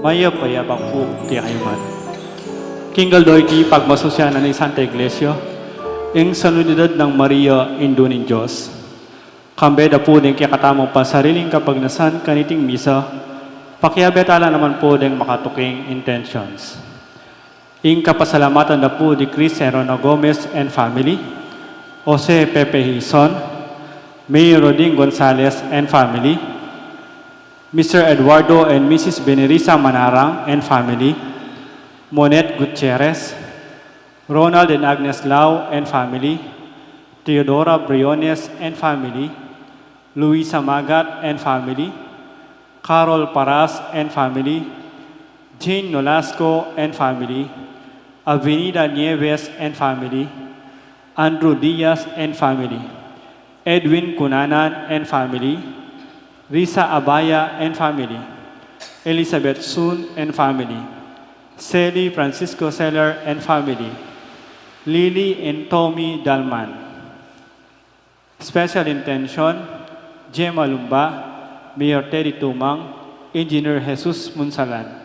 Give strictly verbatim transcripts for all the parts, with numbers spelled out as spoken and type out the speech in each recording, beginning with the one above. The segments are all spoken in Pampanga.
Mayap a yabak pu kekayu ngan. King aldo iti, pagmasusyan na ning Santa Iglesia ing Solenidad nang Maria, Indu ning Dios. Kambe da pu ding kekatamung pansariling kapagnasan kaniting misa, pakiabe tala naman pu ding makatuking intentions. Ing kapasalamatan da pu di Chris Serrano Gomez and family, Jose Pepe Hizon, Mayor Rodin Gonzalez and family, Mister Eduardo and Missus Benirisa Manarang and family, Monette Gutierrez, Ronald and Agnes Lau and family, Theodora Briones and family, Luisa Magat and family, Carol Paras and family, Jane Nolasco and family, Avenida Nieves and family, Andrew Diaz and family, Edwin Cunanan and family, Risa Abaya and family, Elizabeth Sun and family, Sally Francisco Seller and family, Lily and Tommy Dalman. Special intention, Gemma Lumba, Mayor Teddy Tumang, Engineer Jesus Munsalan.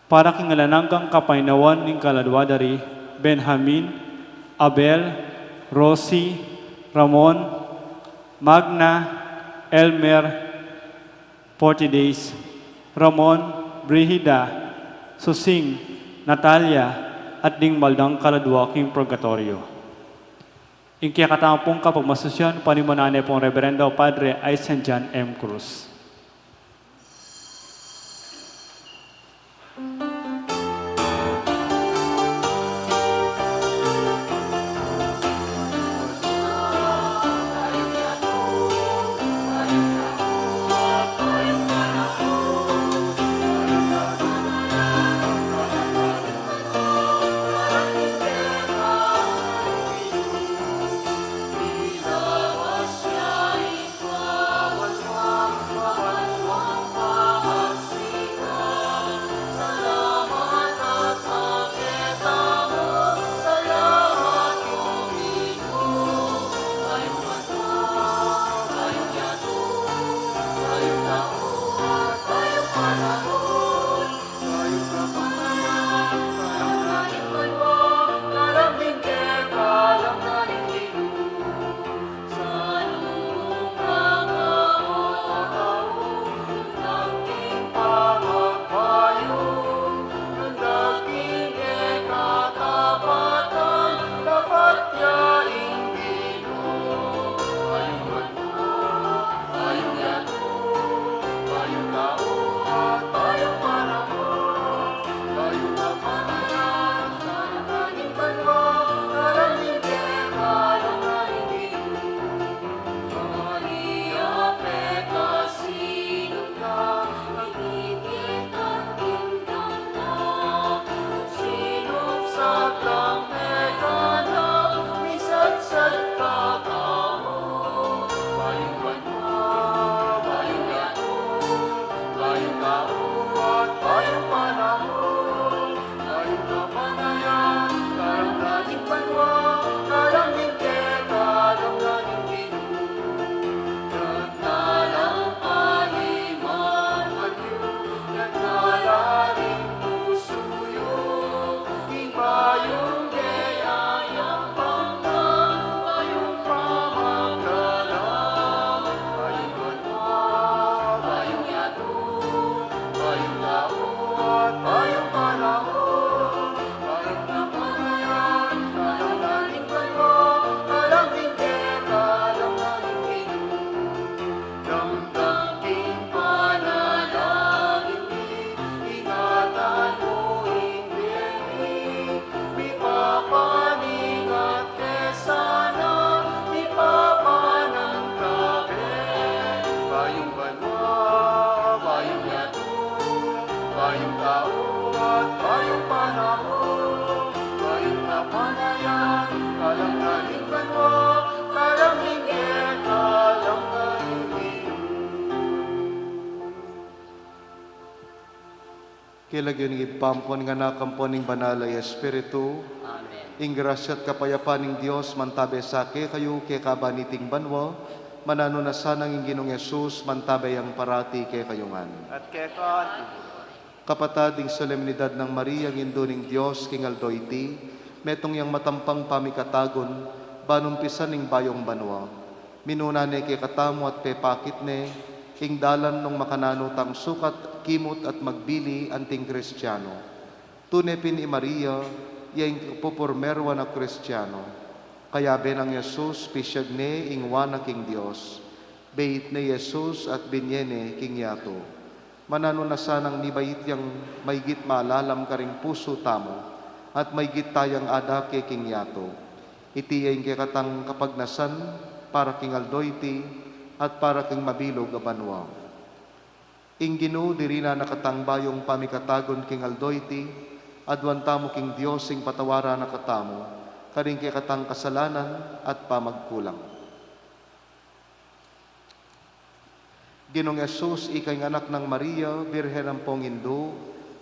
Para king alang anggang kapaynawan ning kaladwa da ri Benjamin, Abel, Rosie, Ramon, Magna, Elmer, Forty Days, Ramon, Brigida, Susing, Natalia, at ding mal dang kaladwa king purgatoryo. Ing kekatamung kapagmasusyan, panimunan ne pung Reverendo Padre Aisan John M. Cruz. King lagyu ning Ibpa, ampon ning Anak, ampon ning Banal a Espiritu. Amen. Ing grasya at kapayapan ning Dios mantabe sa kekayu, keka ba niting banua, mananu na sana ing Ginung Jesus, mantabe yang parati kekayu ngan. At keka. Kapatad, ing solemnidad nang Maria, ing Indu ning Dios, king aldo iti, metung yang matampang pamikatagun, ban umpisan ing bayung banua. Minuna ne kekatamu at pepakit ne ing dalan nung makananu tang sukat kimut at magbili anting Kristiano. Tune pin i Maria, iya ing kapupurmeruan a Kristiano. Kayabe nang Jesus, pisiag ne ing wa na king Dios. Beit ne i Jesus at binye ne king yatu. Mananu na sanang mibait yang maygit malalam karing pusu tamu, at maygit tayang adake king yatu. Iti ya ing kekatang kapagnasan para king aldo iti, at para king mabilug a banua. Ing Ginu diri na na katang bayung pamikatagun king aldo iti, aduan tamu king Dios ing patawaran na katamu, karing kekatang kasalanan at pamagkulang. Ginung Jesus, ika ing anak nang Maria, Birhen ampong Indu,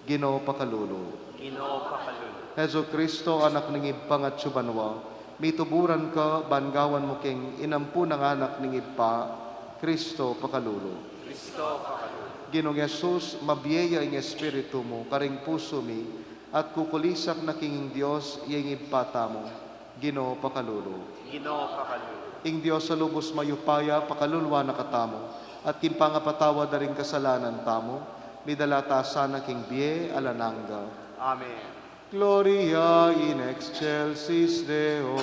Ginu pakalulu. Ginu pakalulu. Jesu Kristo, anak ning Ibpang atsu banua, mituburan ka, ban gawan mu king inampunan anak ning Ibpa, Kristo pakalulu. Kristo pakalulu. Ginung Jesus, mabie ya ing Espiritu mu, karing pusu mi, at kukulisak na king Dios, ya ing Ibpa tamu. Ginu pakalulu. Ginu pakalulu. Ing Dios a lubus mayupaya, pakaluluan na katamu, at king pangapatawad da ring kasalanan tamu, midala ta sana king bie alang angga. Amen. Gloria in excelsis Deo.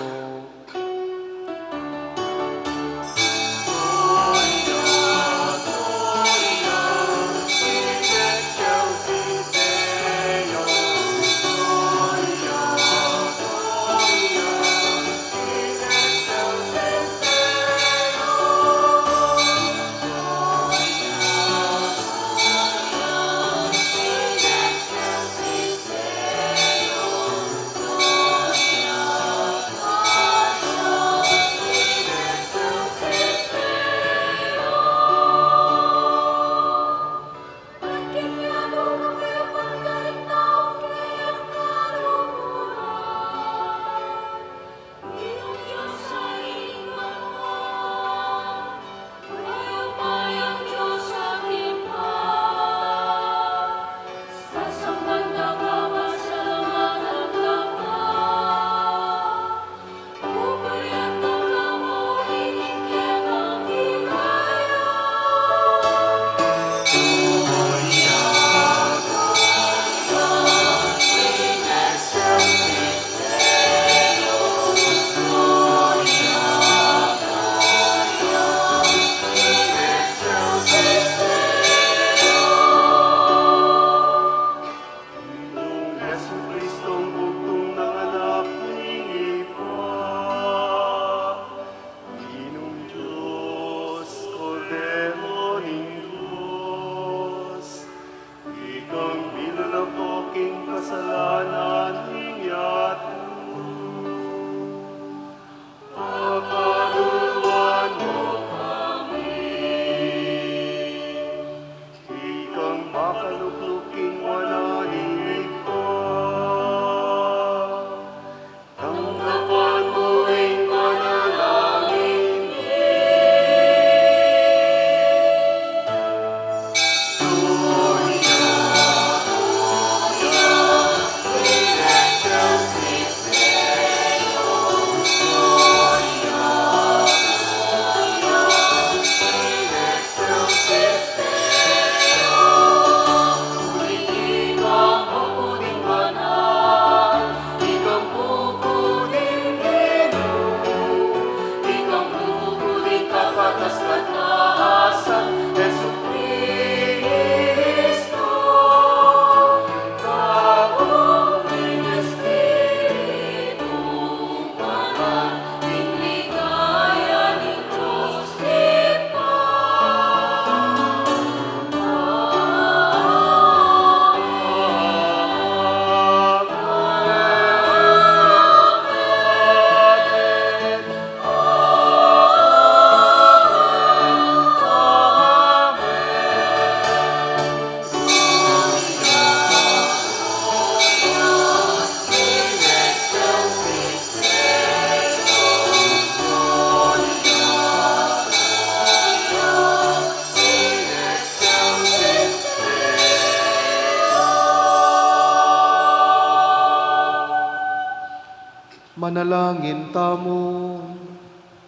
Manalangin tamu.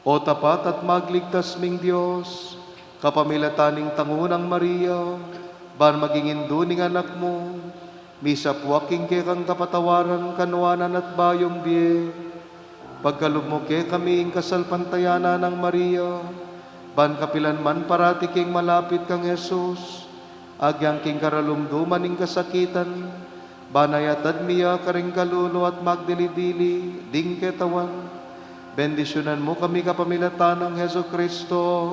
O tapat at magligtas ming Dios, kapamilatan ning tangu nang Maria, ban maging indu ning anak mu, misapuak king kekang kapatawaran, kanuanan at bayung bie. Pagkalub mu kekami ing kasalpantayanan nang Maria, ban kapilan man parati keng malapit kang Jesus, agyang king karalumduman ning kasakitan, ban ayatad mi ya karing kalulu at magdili-dili ding ketawan. Bendisyunan mu kami kapamilatan nang Jesucristo,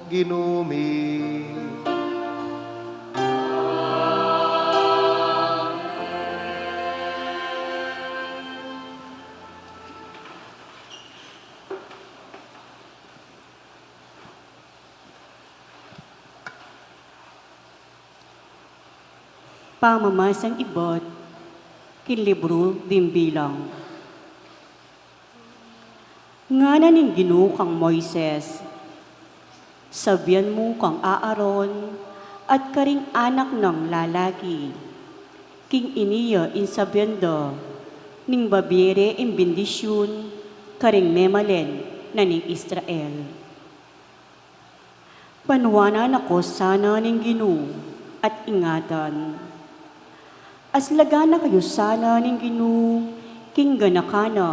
Ginu mi. Pamamasang ibat king libru ding Bilang. Ngana ning Ginu kang Moises, sabian mu kang Aaron at karing anak nang lalaki, king ini ya ing sabian da ning babie re ing bendisyun karing memalen na ning Israel. Panuanan na ko sana ning Ginu at ingatan. Aslagan na kayu sana ning Ginu king ganakan na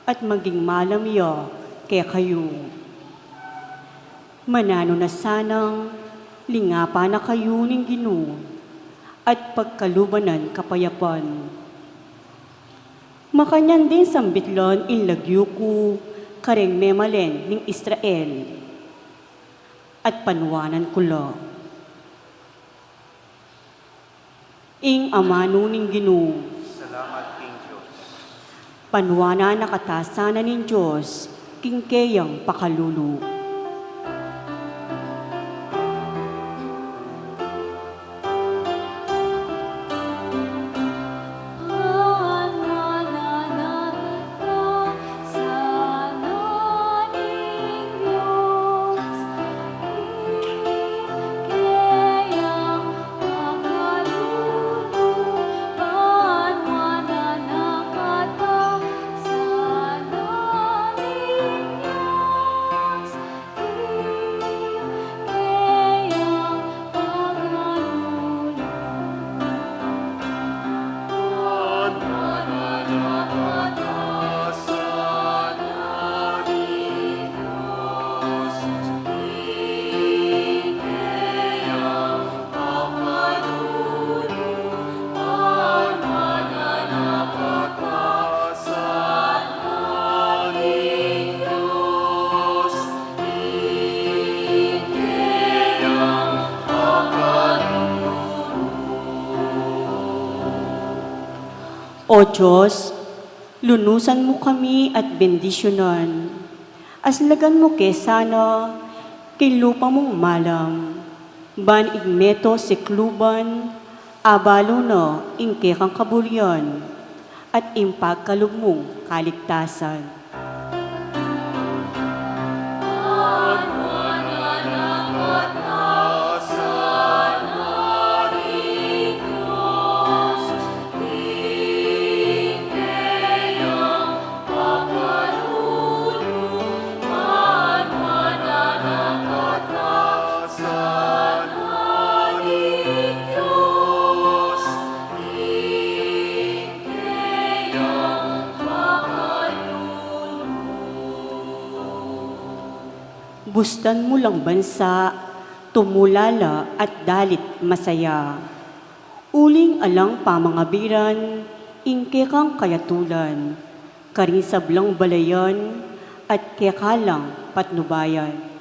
at maging malam ya kekayu. Mananu na sanang lingapan na kayu ning Ginu at pagkaluban nang kapayapan. Makanyan ding sambit lan ing lagyu ku kareng memalen ning Israel, at panuanan ku la. Ing amanu ning Ginu. Salamat king Dios. Panuanan na katasan na ning Dios king keyang pakalulu. O Dios, lunusan mu kami at bendisyunan. Aslagan mu ke sana king lupa mung malam, ban ing meto sikluban, abalu na ing kekang kaburian at ing pagkalub mung kaligtasan. Bustan mu lang bansa, tumulala at dalit masaya. Uling alang pamangabiran ing kekang kayatulan, karing sablang balayan at keka lang patnubayan.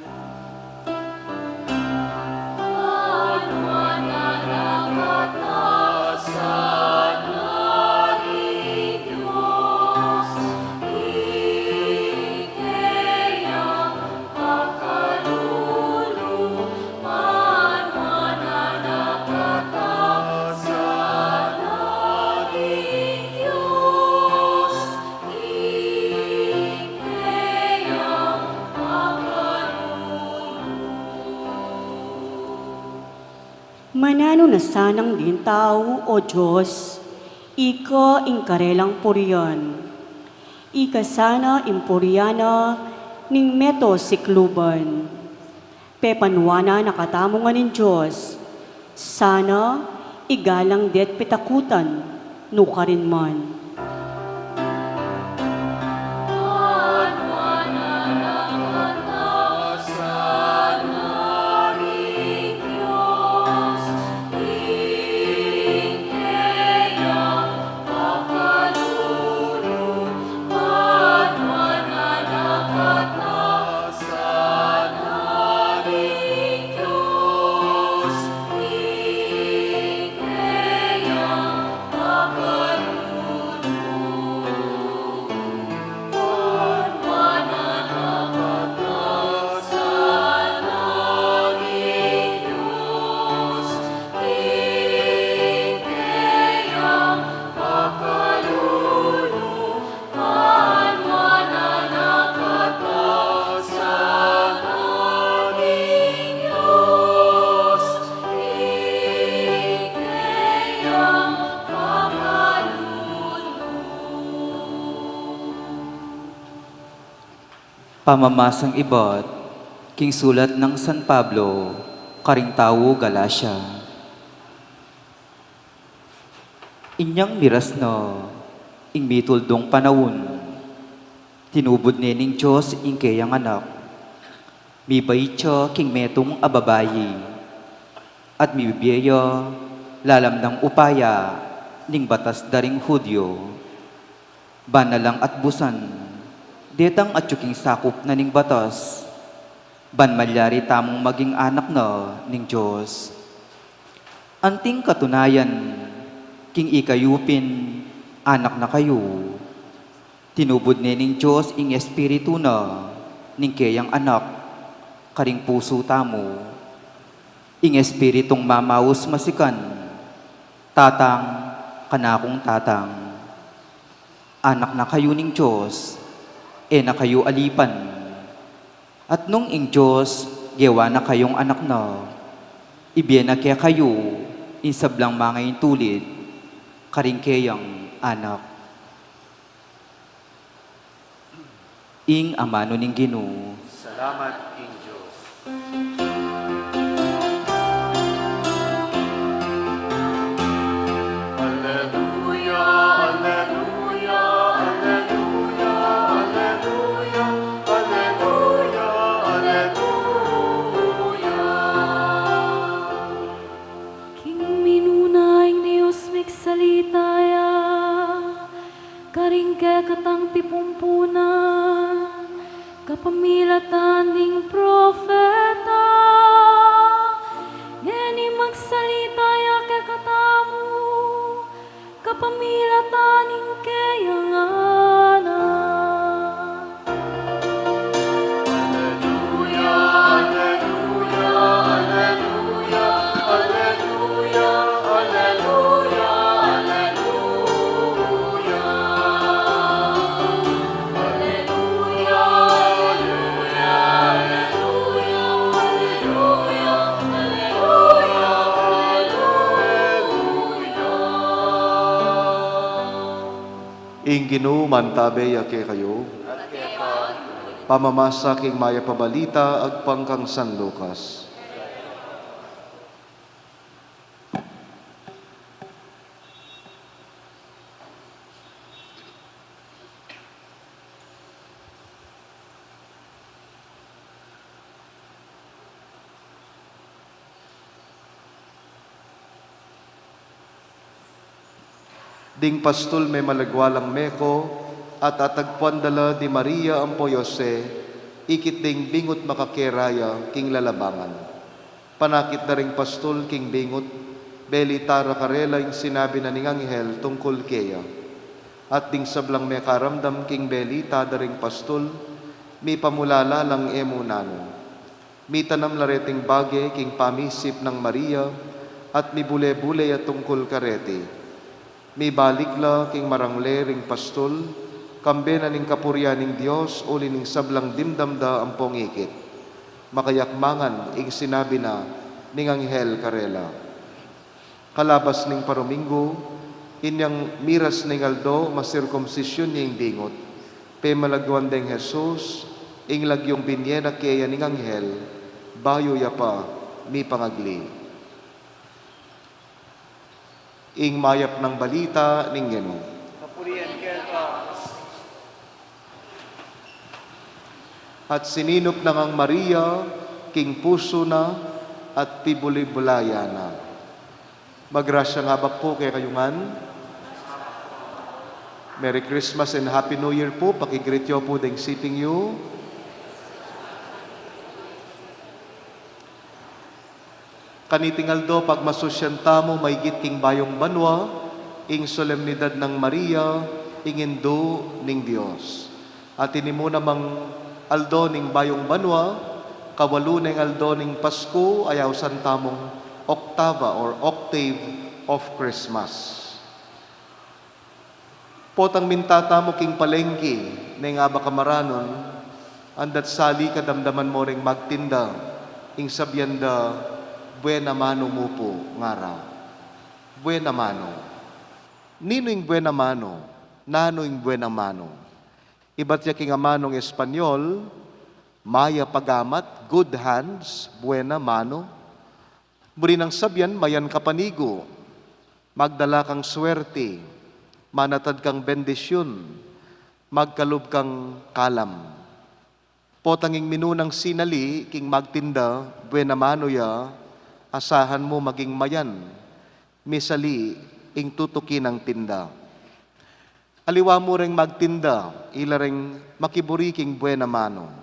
Mananu na sanang ding tau, O Dios, ika ing karelang purian. Ika sana ing purian na ning meto sikluban. Pepanuan na katamu ngan ning Dios, sana igalang de at pitakutan, nukarin man. Pamamasang ibat king sulat nang San Pablo karing tau Galacia. Inyang miras na ing mituldung panaun, tinubud ne ning Dios ing keyang anak. Mibait ya king metung a babai, at mibie ya lalam nang upaya ning batas da ring Judio. Ban na lang at busan detang atyu king sakup na ning batas, ban malyari tamung maging anak na ning Dios. Anting katunayan, king ikayu pin anak na kayu. Tinubud ne ning Dios ing Espiritu na ning keyang Anak karing pusu tamu, ing Espiritung mamaus masikan, Tatang, kanakung Tatang. Anak na kayu ning Dios, e na kayu alipan. At nung ing Dios gewa na kayung anak na, ibie na kekayu ing sablang mangaining tulid karing keyang anak. Ing amanu ning Ginu. Salamat king Dios. Aleluya, aleluya, aleluya, aleluya, aleluya, aleluya. King minuna ing Dios migsalita ya karing kekatang pipumpunan kapamilatan ning propeta. Ngeni magsalita ya kekatamu kapamilatan ning keyang Anak. Ing Ginu mantabe ya kekayu. Pamamasa king Mayap a Balita agpang kang San Lucas. Ding pastul memaligwa lang meko at atagpuan da la di Maria ampo Jose, ikit ding bingut makakera ya king lalabangan. Panakit da ring pastul king bingut, belita ra karela ing sinabi na ning anghel tungkul keya. At ding sablang mekaramdam king belita da ring pastul, mipamulala lang e mu nanu. Mitanam la reting bage king pamisip nang Maria, at mibule-bule ya tungkul kareti. Mibalik la king marangle ring pastul, kambe na ning kapurian ning Dios uli ning sablang dimdam da ampong ikit. Makayakmangan ing sinabi na ning anghel karela. Kalabas ning paruminggu, inyang miras ning aldo masirkumsisyun ne ing bingut. Pemalaguan deng Jesus ing lagyung binye na keya ning anghel, bayu ya pa mipangagli. Ing mayap nang balita ning Ginu. Kapurian keka. At sininup na ngang Maria king pusu na at pibuli-bulayan na. Magrasya ing abak pu kekayu ngan. Merry Christmas and Happy New Year pu. Paki-greet yu pu deng siping yu. Kaniting aldo, pagmasusyan tamu maigit king bayung banua ing solemnidad nang Maria, ing Indu ning Dios. At ini mu namang aldo ning bayung banua, kawalu neng aldo ning Pasku, a ausan tamung oktava or octave of Christmas. Potang minta tamu king palengki neng abak a maranun, andat sali ka damdaman mo reng magtinda, ing sabian da, "Buena mano mu pu," ngara. Buena mano. Ninu ing buena mano? Nanu ing buena mano? Ibat ya king amanung Espanyol, mayap a gamat, good hands, buena mano. Buri nang sabian, mayan ka panigu, magdala kang swerte, manatad kang bendisyun, magkalub kang kalam. Potang ing minunang sinali king magtinda, buena mano ya, asahan mu maging mayan, misali ing tutuki nang tinda. Aliwa mu reng magtinda, ila reng makiburi king buena mano.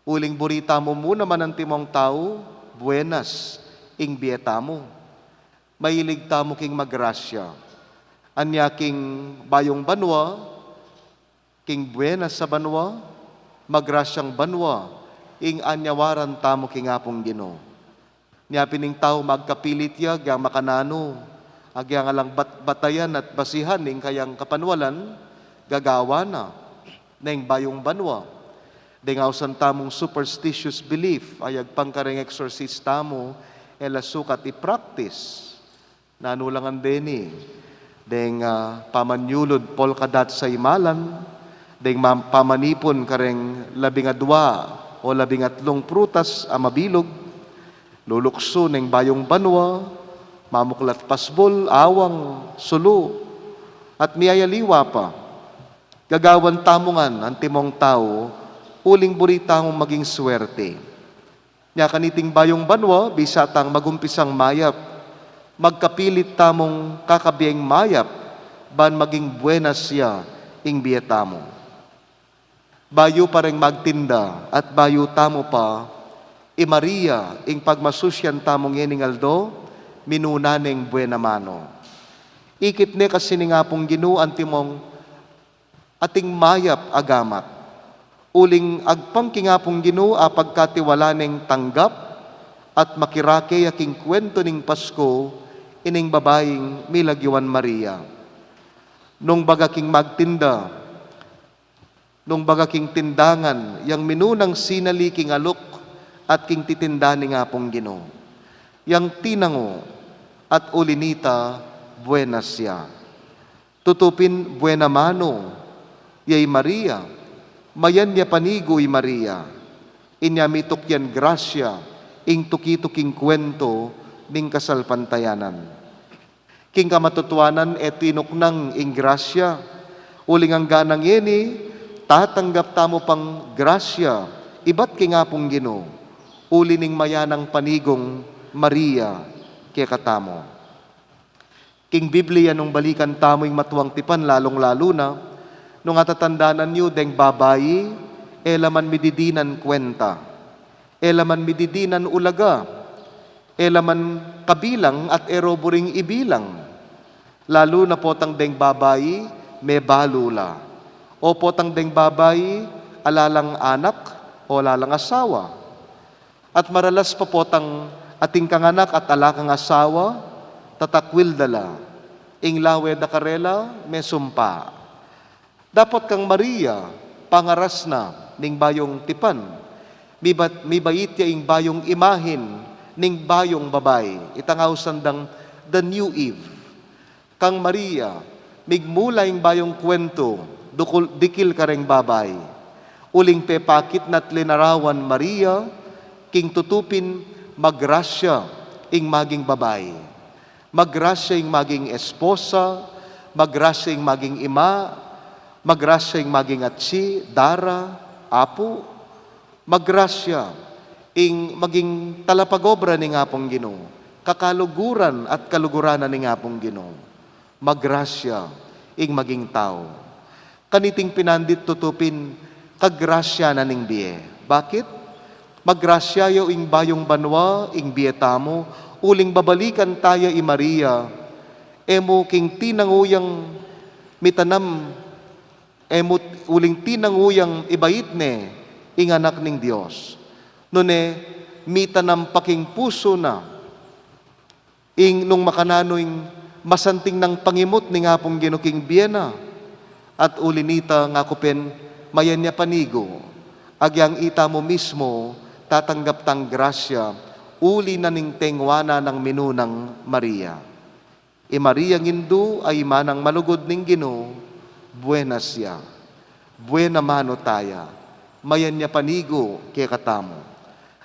Uling buri tamu mu naman antimong tau, buenas ing bie tamu. Mailig tamu king magrasya. Anya king bayung banua, king buenas a banua, magrasyang banua, ing anyawaran tamu king Apung Ginu. Nya pin ing tau magkapilit ya, agyang makananu, agyang alang bat-, batayan at basihan ing kayang kapanwalan, gagawa na neng bayung banua. Deng ausan tamung superstitious belief, ayagpang kareng exorcist tamu, e la sukat i-practice. Nanu la ngan deni, deng, ah, pamanyulud polka dots a imalan, deng ma-, pamanipun kareng labing adua o labing atlung prutas a mabilug, luluksu neng bayung banua, mamuklat pasbul, awang, sulu, at miyayaliwa pa. Gagawan tamu ngan antimong tau, uling buri tamu maging swerte. Nya kaniting bayung banua, bisa tang magumpisang mayap, magkapilit tamung kakabieng mayap, ban maging buenas ya ing bie tamu. Bayu pa reng magtinda at bayu tamu pa, i Maria, ing pagmasusyan tamu ngening aldo, minuna neng buena mano. Ikit ne kasi ning Apung Ginu antimong ating mayap a gamat. Uling agpang king Apung Ginu a pagkatiwala neng tanggap at makirake ya king kuwentu ning Pasku ining babaing milagyuan Maria. Nung baga king magtinda, nung baga king tindangan, yang minunang sinali king aluk at king titinda ning Apung Ginu. Yang tinangu at uli nita, buenas ya. Tutu pin buena mano ya i Maria, mayan ya panigu i Maria, inya mitukyan grasya ing tuki-tuking kuwentu ning kasalpantayanan. King kamatutuanan e tinuknang ing grasya, uling anggang ngeni, tatanggap tamu pang grasya ibat king Apung Ginu, uli ning mayanang panigung Maria kekatamu. King Biblia, nung balikan tamu ing matuang tipan, lalung-lalu na nung atatandanan yu deng babai, e la man mididinan kuwenta, e la man mididinan ulaga, e la man kabilang at e ro buring ibilang. Lalu na potang deng babai, mebalu la. O potang deng babai, ala lang anak, o ala lang asawa. At maralas pa potang atin kang anak at ala kang asawa, tatakwil da la. Ing lawe da karela, mesumpa. Dapot kang Maria, pangaras na ning bayung tipan. Mibat-, mibait ya ing bayung imahin ning bayung babai. Itang ausan dang the new Eve. Kang Maria, migmula ing bayung kuwentu, dukul, dikil kareng babai. Uling pepakit na't linarawan Maria, king tutu pin magrasya ing maging babai. Magrasya ing maging esposa, magrasya ing maging ima, magrasya ing maging atsi, dara, apu, magrasya ing maging talapagobra ning Apung Ginu, kakaluguran at kaluguran na ning Apung Ginu. Magrasya ing maging tau. Kaniting pinandit tutu pin kagrasya na ning bie. Bakit? Magrasya ya ing bayung banua, ing bie tamu, uling babalikan taya i Maria, e mu king tinangu yang mitanam, e mu uling tinangu yang ibait ne ing Anak ning Dios. Nune, mitanam pa king pusu na ing nung makananu ing masanting nang pangimut ning Apung Ginu king bie na. At uli nita ngaku pin, mayan ya panigu, agyang ita mu mismu tatanggap tang grasya, uli na ning tengwa na nang minunang Maria. I Maria ngan indu a ima nang malugud ning Ginu, buenas ya. Buena mano taya, mayan ya panigu kekatamu.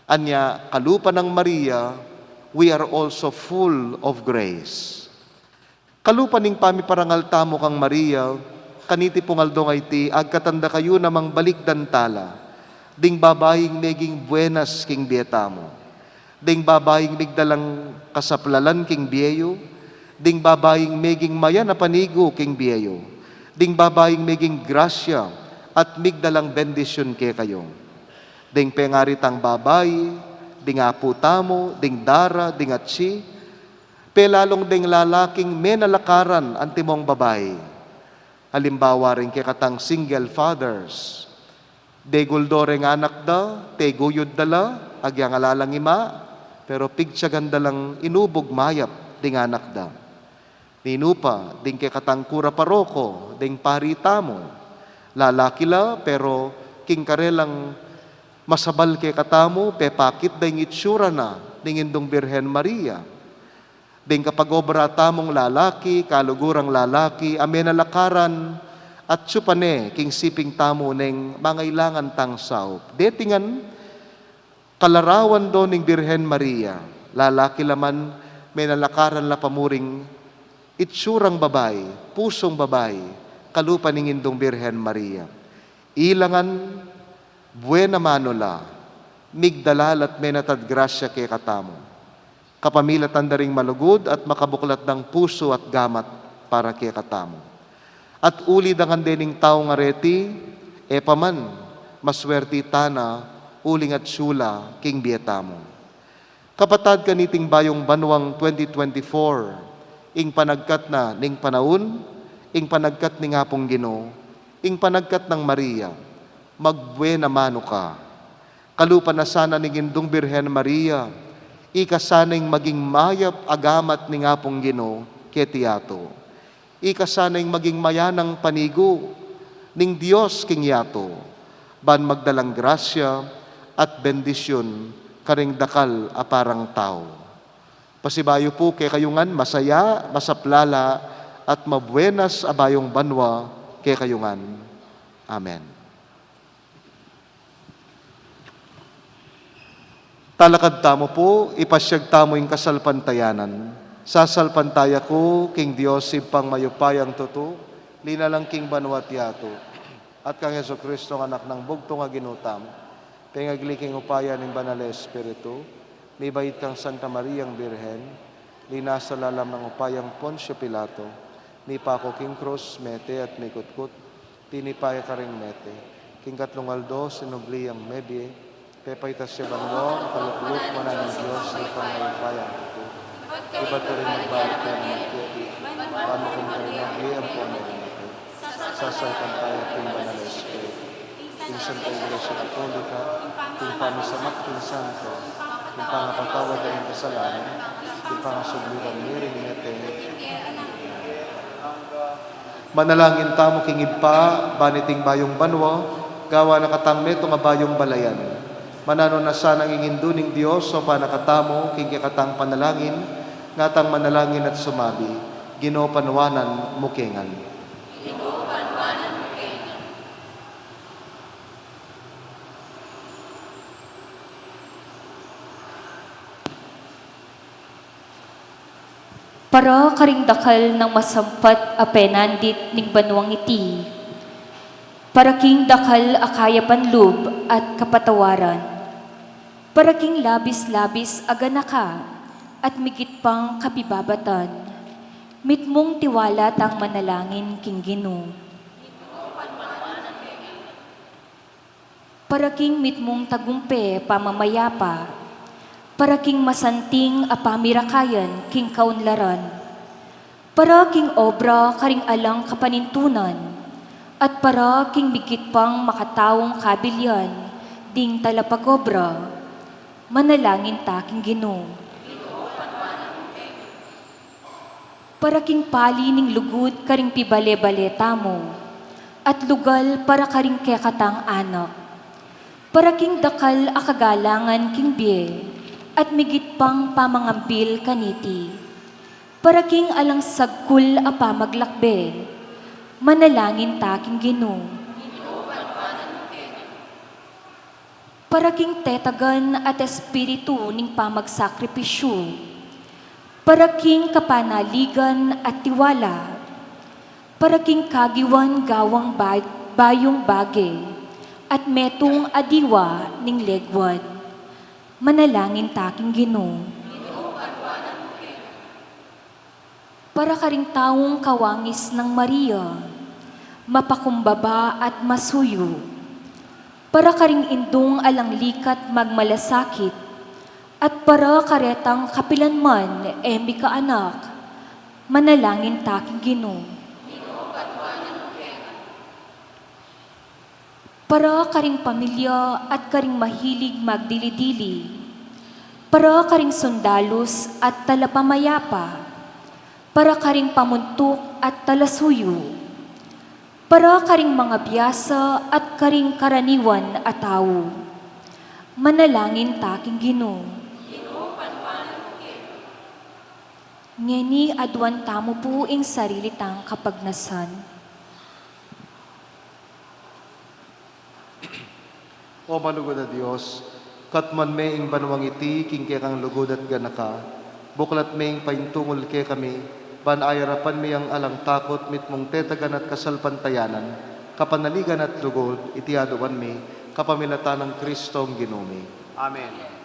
Anya, kalupa nang Maria, we are also full of grace. Kalupa ning pamiparangal tamu kang Maria, kaniti pung aldo a iti, agkatan da kayu namang balikdan tala ding babaing meging buenas king bie tamu. Ding babaing migdalang kasaplalan king bie yu, ding babaing meging mayan a panigu king bie yu, ding babaing meging grasya at migdalang bendisyun kekayu. Ding pengari tang babai, ding apu tamu, ding dara, ding atsi, pelalung ding lalaking menalakaran antimong babai. Alimbawa ring kekatang single fathers. Degul do reng anak da, teguyud da la, agyang ala lang ima, pero pigtiyagan da lang inubug mayap ding anak da. Ninu pa, ding kekatang kura paroko, ding pari tamu. Lalaki la, pero king karelang masabal kekatamu, pepakit da ing itsura na ning Indung Birhen Maria. Ding kapag-obra tamung lalaki, kalugurang lalaki, a menalakaran, atsu pa ne king siping tamu neng mangailangan tang saup. Deti ngan, kalarawan do ning Birhen Maria, lalaki la man, menalakaran la pa mu ring itsurang babai, pusung babai, kalupa ning Indung Birhen Maria. Ila ngan, buena mano la, migdala la't menatad grasya kekatamu. Kapamilatan da ring malugud at makabuklat dang pusu at gamat para kekatamu. At uli da ngan dening taung areti, e pa man, maswerti tana, uling atsu la king bie tamu. Kapatad, kaniting bayung banuang twenty twenty-four, ing panagkat na ning panaun, ing panagkat ning Apung Ginu, ing panagkat nang Maria, magbuena mano ka. Kalupa na sana ning Indung Birhen Maria, ika sana ing maging mayap a gamat ning Apung Ginu keti yatu. Ika sana ing maging mayanang panigu ning Dios king yatu, ban magdalang grasya at bendisyun karing dakal a parang tau. Pasibayu pu kekayu ngan, masaya, masaplala, at mabuenas a bayung banua kekayu ngan. Amen. Talakad tamu pu, ipasyag tamu ing kasalpantayanan. Sasalpantaya ku king Dios Ibpang mayupayang tutu, linalang king banua't yatu, at kang Jesucristo, Anak nang bugtung a Ginu tamu, pengagli king upaya ning Banal a Espiritu, mibait kang Santa Mariang Birhen, linasa lalam nang upayang Poncio Pilato, mipaku king krus, mete at mikutkut, tinipa ya karing mete, king katlung aldo sinubli yang mebie, pepaitas ya banua, makalukluk, manan ning Dios Ibpang mayupayang tutu. Ibat ya ring magbalik ya ning mete, ban makamit ring mebie ampon ring mete. Sasalpantaya ku king Banal a Espiritu, king Santa Iglesia Katolika, king pamisamak king santo, king pangapatawad da ring kasalanan, king pangasubli da ring mete. Manalangin tamu king Ibpa, ban iting bayung banua, gawan na katang metung a bayung balayan. Mananu na sanang ing Indu ning Dios, o pana katamu, king kekatang panalangin, ngatang manalangin at sumabi, Ginu, panuanan mu ke ngan. Para karing dakal nang masampat a penandit ning banuang iti, para king dakal a kayapan lub at kapatawaran, para king labis-labis a ganaka at migit pang kapibabatan, mitmung tiwala tang manalangin king Ginu. Para king mitmung tagumpe pamamayapa, para king masanting a pamirakayan king kaunlaran, para king obra karing alang kapanintunan, at para king migit pang makataung kabilian ding talapag-obra, manalangin ta king Ginu. Para king pali ning lugud karing pibale-bale tamu, at lugal para karing kekatang anak, para king dakal a kagalangan king bie, at migit pang pamangambil kaniti, para king alang sagkul a pamaglakbe, manalangin ta king Ginu. Para king tetagan at espiritu ning pamagsakripisyu, para king kapanaligan at tiwala, para king kagiwan gawang ba-, bayung bage, at metung a diwa ning leguan, manalangin ta king Ginu. Para karing taung kawangis nang Maria, mapakumbaba at masuyu. Para karing indung alang likat magmalasakit, at para karetang kapilan man e mikaanak, manalangin ta king Ginu. Para karing pamilya at karing mahilig magdili-dili, para karing sundalus at talapamayapa, para karing pamuntuk at talasuyu, para karing mangabiasa at karing karaniwan a tau, manalangin ta king Ginu. Ngeni aduan tamu pu ing sarili tang kapagnasan. O malugud a Dios, katmuan me ing banuang iti king kekang lugud at ganaka, buklat me ing paintungul kekami, ban ayarapan mi yang alang takut mitmung tetagan at kasalpantayanan, kapanaligan at lugud, iti aduan mi, kapamilatan nang Kristong Ginu mi. Amen.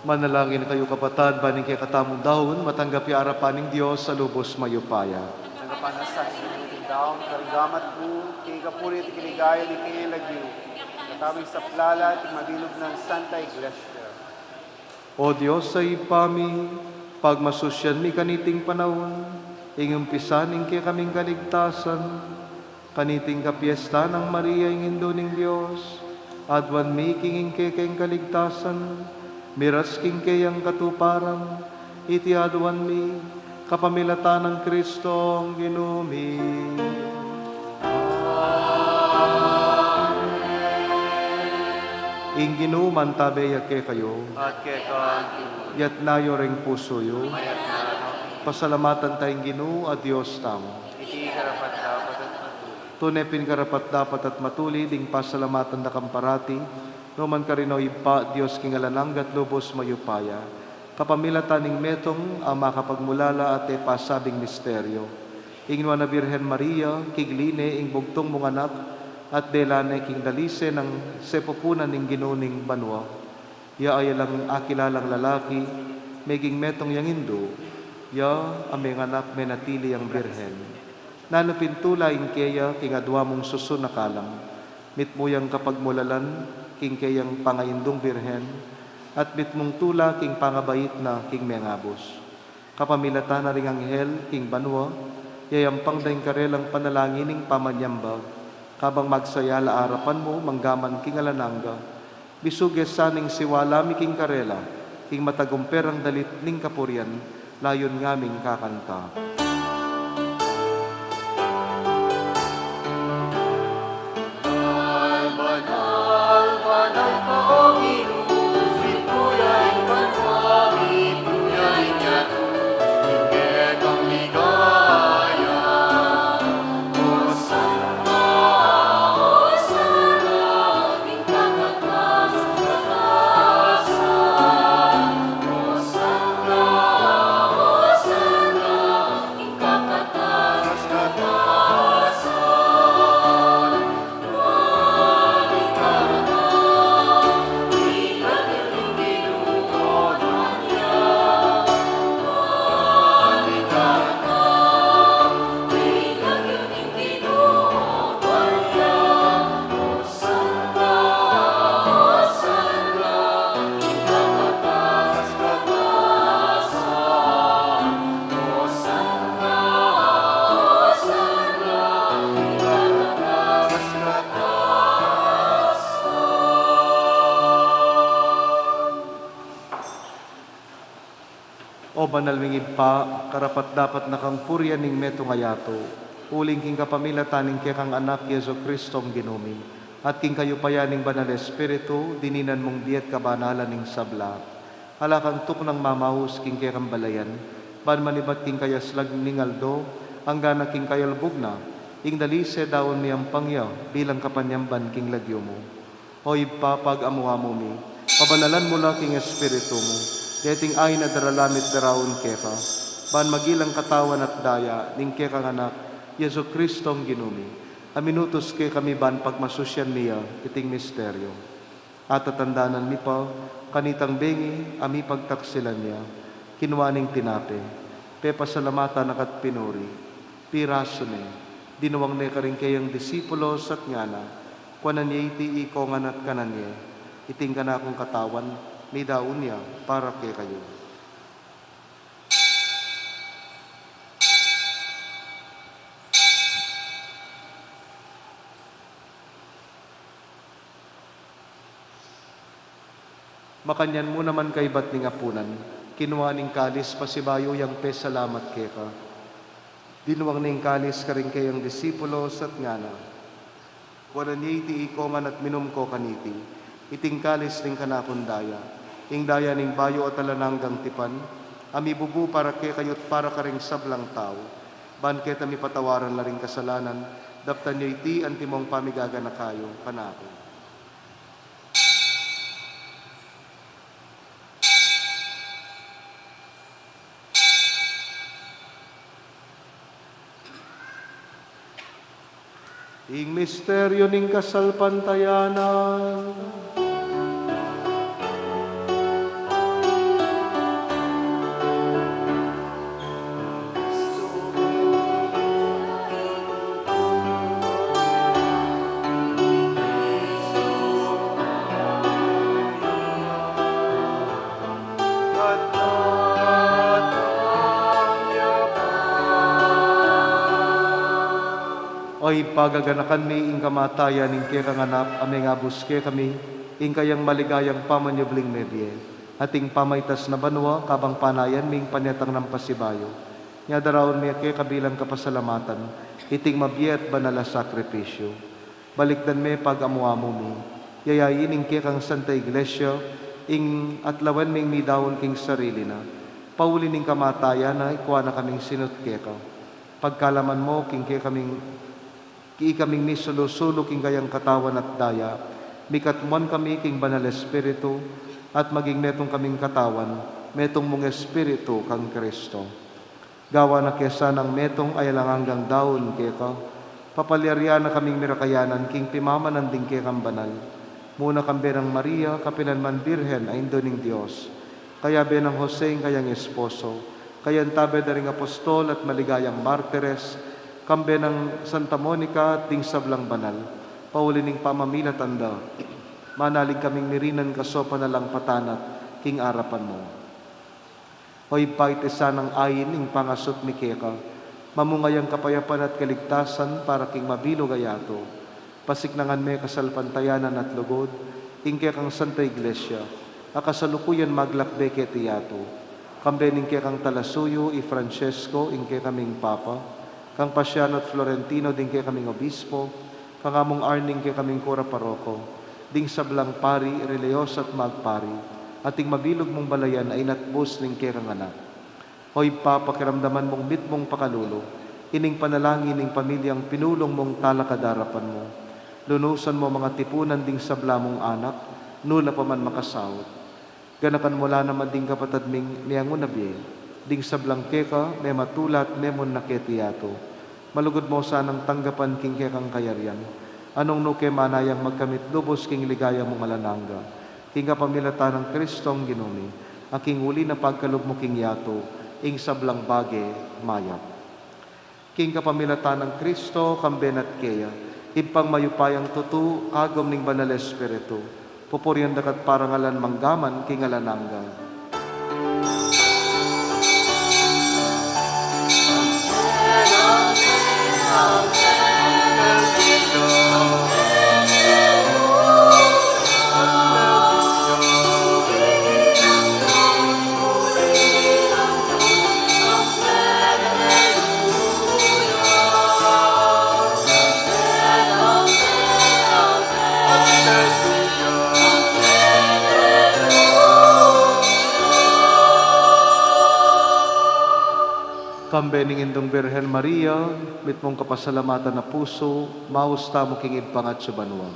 Manalangin kayu, kapatad, ban ing kekatamung daun matanggap ya arapan ning Dios a lubos mayupaya. Tanggapan na sa Ginu ing daun karing gamat mu, king kapurian at kaligayan ning kayang lagyu, katamung saplalan at ning mabilug nang Santa Iglesia. O Dios a Ibpa mi, pagmasusyan mi kaniting panaun ing umpisa ning kekaming kaligtasan, kaniting kapiestan nang Maria ing Indu ning Dios, aduan mi king ing kekeng kaligtasan, miras king keyang katuparan, iti aduan mi, kapamilatan nang Kristong Ginu mi. Ing Ginu mantabe ya kekayu. At keka. Itas yu ring pusu yu. Pasalamatan ta ing Ginu a Dios tamu. Iti karapat-dapat at matulid. Tune pin karapat-dapat at matulid ing pasalamatan da kang parati, nukarin man, o Ibpa, Dios king alang angga at lubos mayupaya, kapamilatan ning metung a makapagmulala at e pasabing misteryo. Ing nuan a Birhen Maria, kigli ne ing bugtung mung anak, at dela ne king dalise nang sepupunan ning Ginu ning banua. Ya a alang akilalang lalaki, meging metung yang indu, ya a menganak menatili yang birhen. Nanu pin tula ing keya king adua mung susun a kalam, mitmu yang kapagmulalan king keyang pangaindung birhen, at mitmung tula king pangabait na king mengabus. Kapamilatan na ring anghel king banua, yayampang da ing karelang panalangin ning pamanyamba, kabang magsaya la arapan mu manggaman king alang angga. Bisug e sa ning siwala mi king karela, king matagumpe rang dalit ning kapurian, layun ngaming kakanta. O banal ming Ibpa, karapat-dapat na kang purian ing metung a yatu, uling king kapamilatan ning kekang Anak, Jesu Kristong Ginu mi, at king kayupayan ning Banal Espiritu, dininan mung bie at kabanalan ning sabla. Ala kang tuknang mamaus king kekang balayan, ban manibat king kayaslag ning aldo, angga na king kayalbug na, ing dalise daun miyampang ya, bilang kapanyamban king lagyu mu. O Ibpa, pag-amu-amu mi, pabanalan mu la king Espiritu mu deting ain a daralan mi at daraun keka, ban maging lang katawan at daya ning kekang Anak, Jesu Kristong Ginu mi, a minutus kekami ban pagmasusyan mi ya iting misteryo. Atatandanan mi pa, kanitang bengi a mipagtaksilan ya, kinua ne ing tinape, pepasalamatan na ka at pinuri, pirasu ne, dinuang ne karing keyang disipulos at ngana, kuanan ye iti ikongan at kanan ye, iti ing kanakung katawan, midaun ya para kekayu. Makanyan mu naman kaibat ning apunan, kinua ne ing kalis pasibayu yang pesalamat keka, dinuang ne ing kalis karing keyang disipulos at ngana, kuanan ye iti ikongan at minum ko kaniti, iti ing kalis ning kanakung daya, ing daya ning bayu at alang anggang tipan, a mibubu para kekayu at para karing sablang tau, ban keta mipatawaran la ring kasalanan, daptan yu iti antimong pamigaganaka yu kanaku. Ing misteryo ning kasalpantayanan. O Ibpa, gaganakan mi ing kamatayan ning kekang Anak, a mengabus kekami ing kayang maligayang pamanyubling mebie, at ing pamaitas na banua kabang panayan ming panyatang nang pasibayu. Nya daraun mi keka bilang kapasalamatan iting mabie at banal a sakripisyu. Balikdan me pag-amu-amu mi, yayain ing kekang Santa Iglesia, ing atlawan ming midaun king sarili na. Pauli ning kamatayan na, ikua na kaming sinut keka. Pagkalaman mo king kekaming, ikaming misulu-sulu king kayang katawan at daya, mikatmuan kami king Banal Espiritu, at maging metung kaming katawan, metung mung Espiritu kang Kristo. Gawa na ke sanang metung a alang anggang daun keka, papalyarian na kaming mirakayanan king pimamanan ding kekang banal. Muna kambe nang Maria, kapilan man Birhen a Indu ning Dios, kayabe nang Jose ing kayang esposo, kayang tabe da ring apostol at maligayang martires, kambe nang Santa Monica at ding sablang banal, pauli ning pamamilatan da, manalig kaming mirinan kasopan a langpatan at king arapan mu. O Ibpa, iti sanang ain ing pangasut mi keka, mamunga yang kapayapan at kaligtasan para king mabilug a yatu. Pasiknangan me kasalpantayanan at lugud ing kekang Santa Iglesia, a kasalukuyan maglakbe keti yatu. Kambe ning kekang talasuyu i Francesco, ing kekaming Papa, kang Paciano at Florentino, ding kekaming obispo, kang Among Arnie, ing kekaming kura paroko, ding sablang pari, relihiyosa at magpari, at ing mabilug mung balayan a inatbus ning kekang Anak. O Ibpa, pakiramdaman mung mitmung pakalulu ining panalangin ning pamilyang pinulung mung talakad arapan mu. Lunusan mu mang atipunan ding sabla mung anak, nu la pa man makasaut. Ganakan mu la naman ding kapatad ming meangu na bie, ding sablang keka, mematula at memunna keti yatu. Malugud mu sanang tanggapan king kekang kayarian, a nung nu ke manayang magkamit lubus king ligaya mung alang angga, king kapamilatan nang Kristong Ginu mi, a king uli na pagkalub mu king yatu ing sablang bage mayap. King kapamilatan nang Kristo, kambe na at keya, Ibpang mayupayang tutu, kagum ning Banal Espiritu, pupurian da ka at parangalan manggaman king alang angga. Kambe ning Indung Birhen Maria, mitmung kapasalamatan a pusu, maus tamu king Ibpang atsu banua.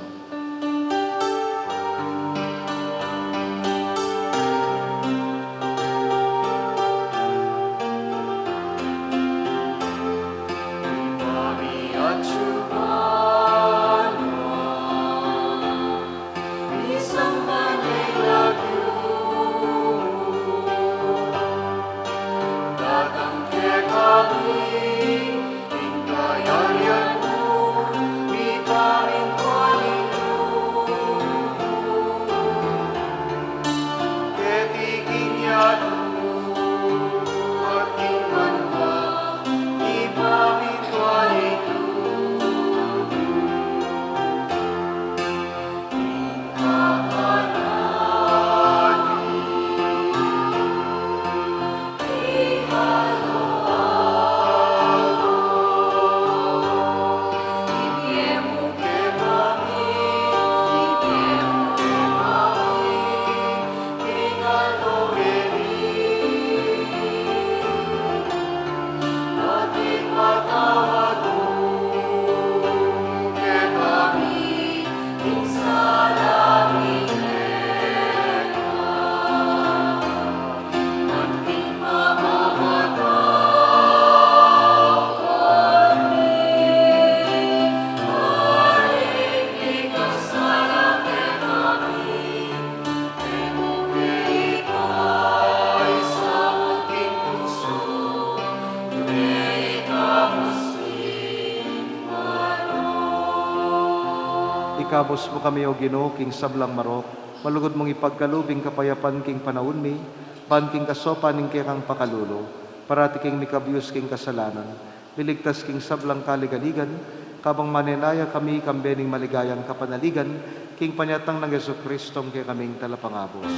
Ikabus mu kami, O Ginu, king sablang marok, malugud mung ipagkalub ing kapayapan king panaun mi, ban king kasopan ning kekang pakalulu, parati kaming mikabius king kasalanan, miligtas king sablang kaligaligan, Kabang manenaya kami kambe ning maligayang kapanaligan, king panyatang nang Jesucristo, ing kekaming talapangabus.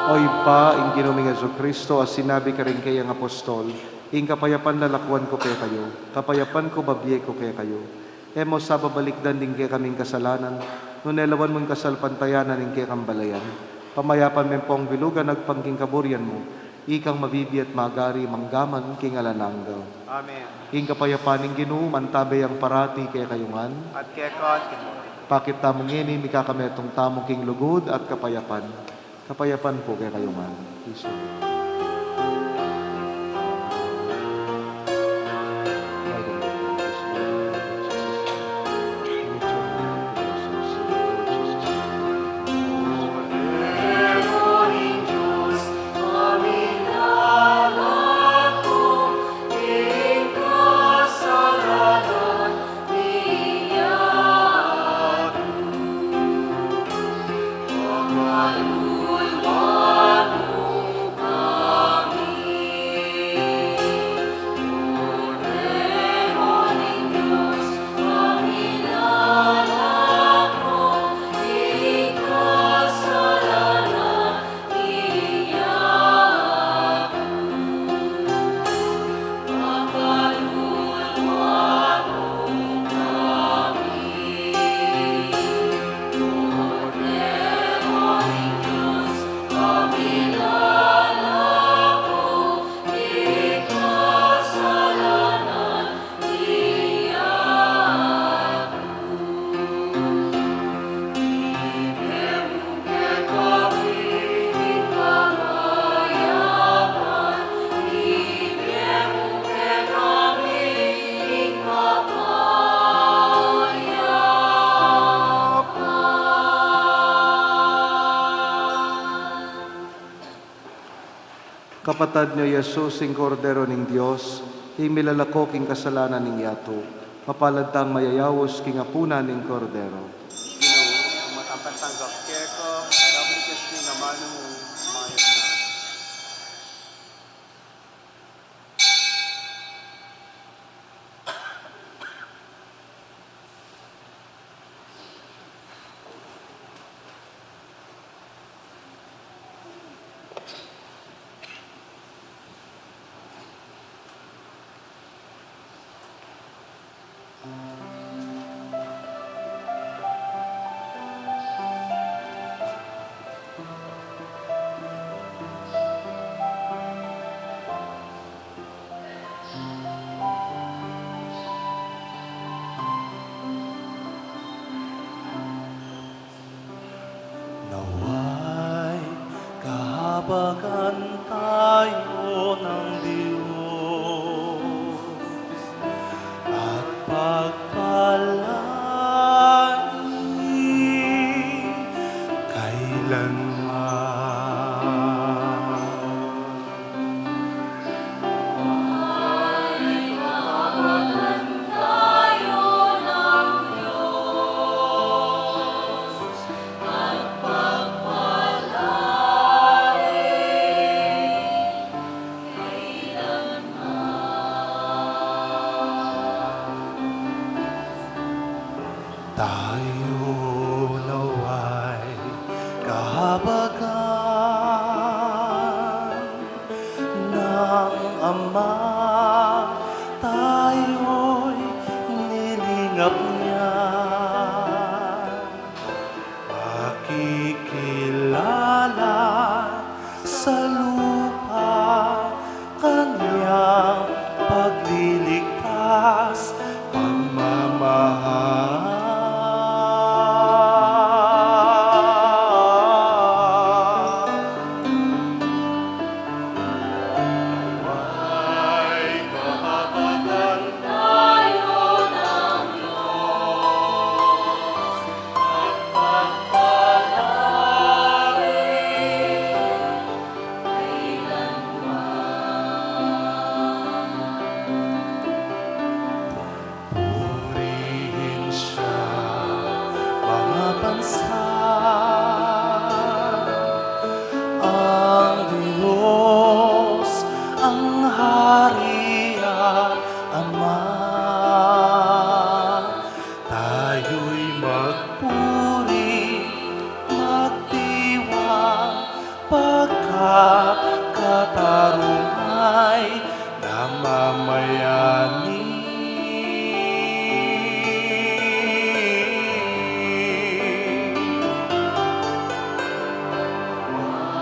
O Ibpa, ing Ginu ming Jesucristo a sinabi karing kayang apostol, ing kapayapan lalakuan ku kekayu, kapayapan ku babie ku kekayu. E mu sa babalikdan ding kekaming kasalanan, nune lawan mung kasalpantayanan ing kekang balayan. Pamayapan me pung bilugan agpang king kaburian mu, ikang mabibie at magari manggaman king alang angga. Amen. Ing kapayapan ning Ginu mantabe yang parati kekayu ngan. At keka naman. Pakit tamu ngeni, mikakametung tamu king lugud at kapayapan. Kapayapan pu kekayu ngan. Kapatad, nia i Jesus, ing Kordero ning Dios, ing milalako king kasalanan ning yatu. Mapalad tang mayayaus king apunan ning Kordero. Ginu, matapat tanggap keka, dapat ikas ning amanu mu, mayap na. Nawa'y kahabagan tayo ng Diyos at pagpalain kailanman. Tayo nawa'y kahabagan ng Ama, tayo'y nilingap niya. Makikilala sa lupa kanyang pagliligtas, pagmamahal. Katarungan na mamayani.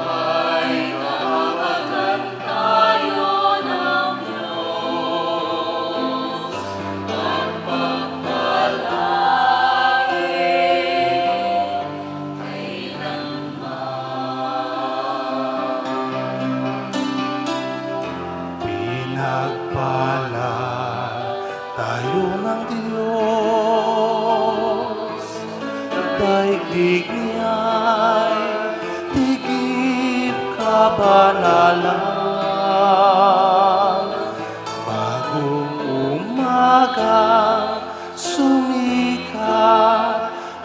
Ay, kahabagan tayo ng Diyos, at pagpalain kailanman. Pinagpala tayo ng Diyos, daigdig niya'y tigib kabanalan. Bagong umaga, sumikat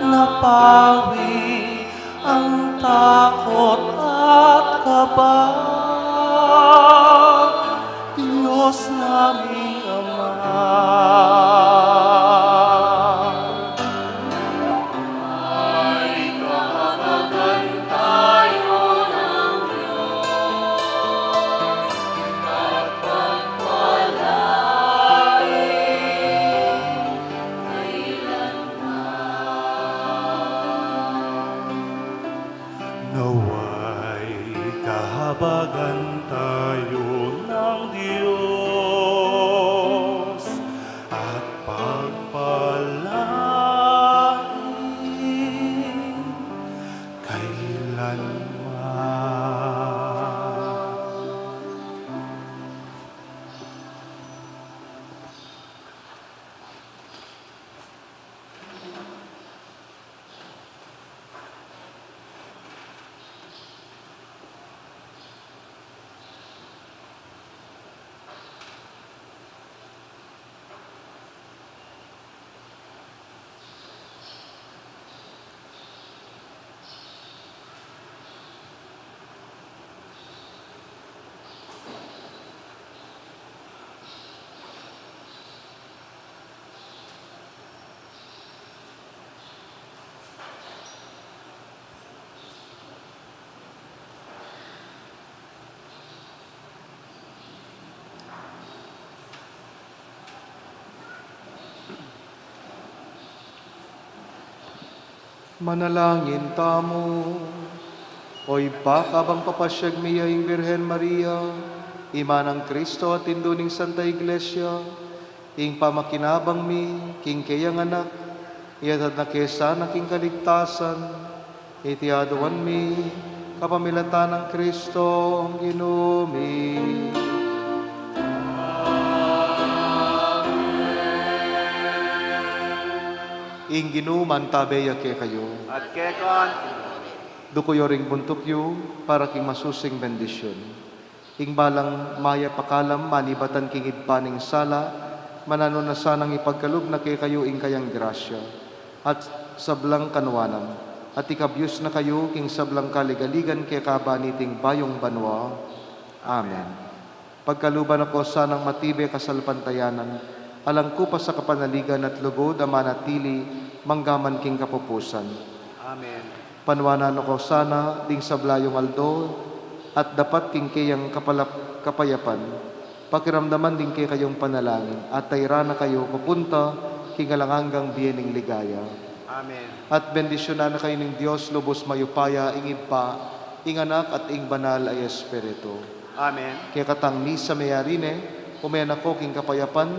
na pawi ang takot at kaba. Diyos naming Ama, ay kahabagan tayo ng Diyos at pagpalain kailanman. Nawa'y kahabagan tayo ng Diyos at pagpalain kailanman. Manalangin tamu. O Ibpa, kabang papasyag mi ya ing Birhen Maria, Ima nang Kristo at Indu ning Santa Iglesia, ing pamakinabang mi king keyang anak, iyatas na ke sana king kaligtasan. Iti aduan mi kapamilatan nang Kristong Ginu mi. Ing Ginu mantabe ya kekayu. At keka. Duku yu ring buntuk yu para king masusing bendisyun. Ing balang mayap a kalam manibatan king Ibpa ning sala, mananu na sanang ipagkalub na kekayu ing kayang grasya at sablang kanuanan, at ikabyus na kayu king sablang kaligaligan kekaba niting bayung banua. Amen. Pagkaluban na ko sanang matibe kasalpantayanan, alang kupas a kapanaligan at lugud a manatili manggaman king kapupusan. Amen. Panuanan na ko sana ding sabla yung aldo at dapat king keyang kapalap-, kapayapan, pakiramdaman ding kekayung panalangin, at tairan na kayu papunta king alang anggang bie ning ligaya. Amen. At bendisyunan na kayu ning Dios lubus mayupaya, ing Ibpa, ing Anak, at ing Banal a Espiritu. Amen. Kekatang misa meyari ne, ume na ko king kapayapan,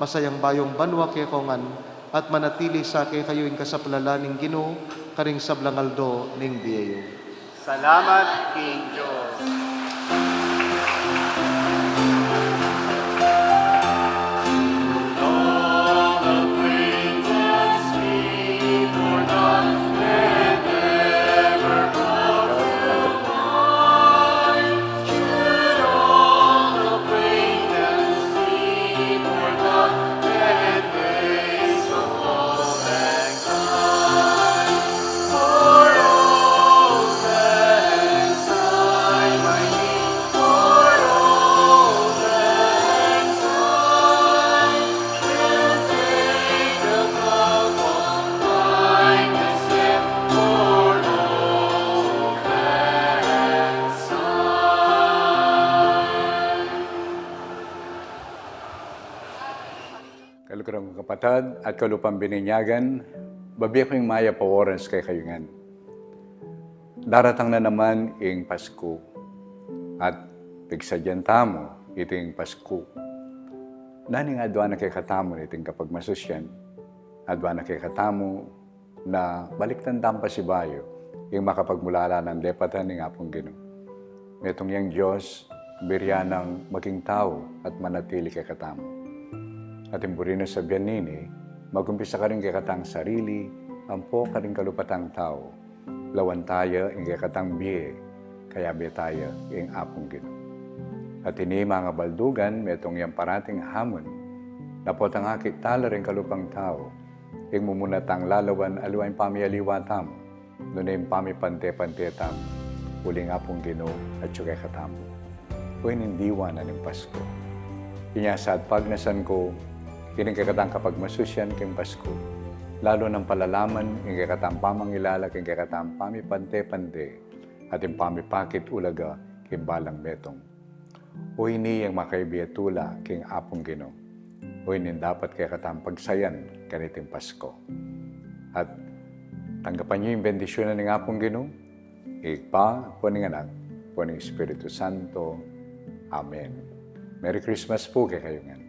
masayang bayung banua kekongan, at manatili sa kekayu ing kasaplalan ning Ginu karing sablang aldo ning bie yu. Salamat king Dios. Tad at kalupang bininyagan, babie kung mayap a oras kekayu ngan. Daratang na naman ing Pasku, at pigsadyan tamu iting Pasku. Nanu ing adua na kekatamu niting kapagmasusyan? Adua na kekatamu na balikdan tamu pasibayu ing makapagmulala nang depatan ning Apung Ginu. Metung yang Dios, birya nang maging tau at manatili kekatamu. At ing buri nang sabian nini, magumpisa karing kekatang sarili, ampo karing kalupatang tau. Lawan taya ing kekatang bie, kayabe taya ing Apung Ginu. At ini, manga baldugan, metung yang parating hamun, na potang akit tala ring kalupang tau, ing mumuna tang lalawan aliwa ing pamialiwa tamu, nune ing pamipante-pante tamu, uling Apung Ginu atyu kekatamu. O ining diwa na ning Pasku. Inya sa at pagnasan ku, ining kekatang kapagmasusyan king Pasku, lalu nang palalaman ing kekatang pamangilala king kekatang pamipante-pante, at ing pamipakit ulaga king balang metung. O ini yang makaibi a tula king Apung Ginu. O ini ing dapat kekatang pagsayan kaniting Pasku. At tanggapan yu ing bendisyunan ning Apung Ginu, Ibpa, ampo ning Anak, ampo ning Espiritu Santo. Amen. Merry Christmas pu kekayu ngan.